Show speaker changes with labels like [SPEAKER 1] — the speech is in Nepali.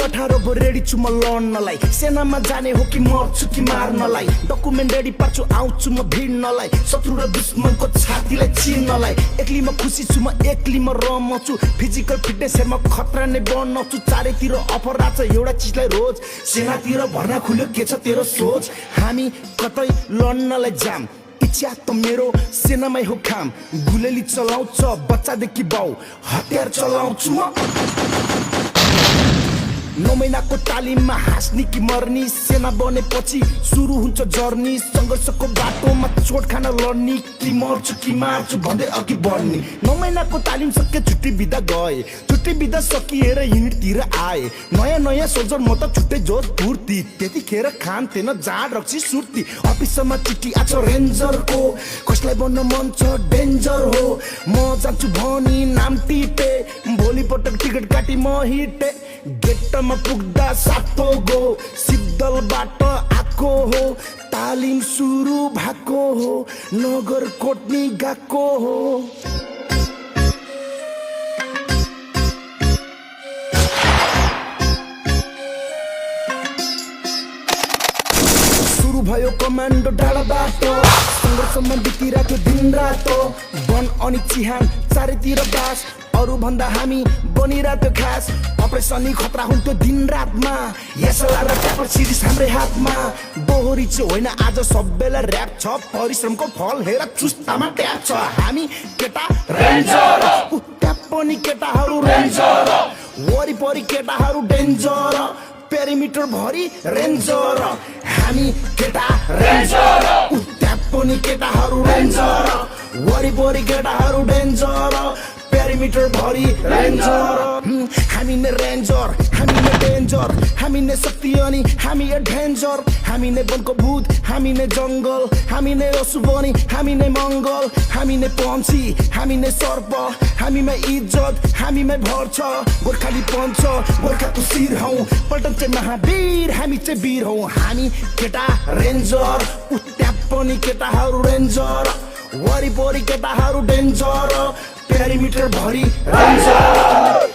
[SPEAKER 1] 18 भो रेडी छु म लड्नलाई सेनामा जाने हो कि मर्छु कि मार्नलाई डकुमेन्ट रेडी पार्छु आउँछु म भिड्नलाई शत्रु र दुश्मनको छातीलाई चिर्नलाई एक्लै म खुसी छु म एक्लै म रमाउँछु फिजिकल फिटनेस हेर्म खतरा नै बनाउँछु चारैतिर अपराध छ एउटा चिजलाई रोज सेनातिर भर्ना खुल्यो के छ तेरो सोच हामी कतै लड्नलाई जाम इच्छा त मेरो सेनामै हो काम गुलेली चलाउँछ बच्चादेखि बाउ हतियार चलाउँछु म 9 महिनाको तालिममा हाँस्ने कि मर्नी सेना बनेपछि सुरु हुन्छ जर्नी सङ्घर्षको बाटोमा चोट खान लड्ने कि मर्छु कि मार्छु भन्दै अघि बढ्ने 9 महिनाको तालिम सके छुट्टी बिदा गए छुट्टी बिदा सकिएर युनिटतिर आए नयाँ नयाँ सोल्जर म त छुट्टै जोस फुर्ती त्यतिखेर खान्थेन जाँड रक्सी सुर्ती अफिसमा चिठी आछ रेन्जरको कसलाई बन्न मन छ डेन्जर हो म जान्छु भनी नाम टिपे भोलिपटक टिकट काटी म हिटे गेटमा पुग्दा सातो गो सिद्धलबाट आएको हो तालिम सुरु भएको हो नगर कोट्नी गएको हो सुरु भयो कमान्डो डाँडा बाटो सङ्घर्षमा बितिरहेको दिन रातो वन अनि चिहान चारैतिर बास अरु भन्दा हामी बनिरहेको खास अपरेसनी खतरा हुन्थ्यो दिन रातमा यसला र ट्यापर सिरिज हाम्रै हातमा बोहरी चाहिँ होइन आज सबैलाई ऱ्याप छ परिश्रमको फल हेर चुस्तामा ट्याप छ हामी केटा रेन्जर ट्याप पनि केटाहरू रेन्जर वरिपरि केटाहरू डेन्जर पेरिमिटर भरि रेन्जर हामी केटा रेन्जर ट्याप पनि केटाहरू रेन्जर वरिपरि केटाहरू डेन्जर पेरिमिटर भरि रेन्जर हामी नै रेन्जर हामी नै डेन्जर हामी नै शक्ति अनि हामी एडभेन्चर हामी नै वनको भूत हामी नै जङ्गल हामी नै अशुभ अनि हामी नै मङ्गल हामी नै पन्छी हामी नै सर्प हामीमा इज्जत हामीमा भर छ गोर्खाली पञ्च गोर्खाको शिर हौ पल्टन चाहिँ महावीर हामी चाहिँ वीर हौ हामी केटा रेन्जर ट्याप पनि केटाहरू रेन्जर वरिपरि केटाहरू डेन्जर पेरिमिटर भरि रेन्जर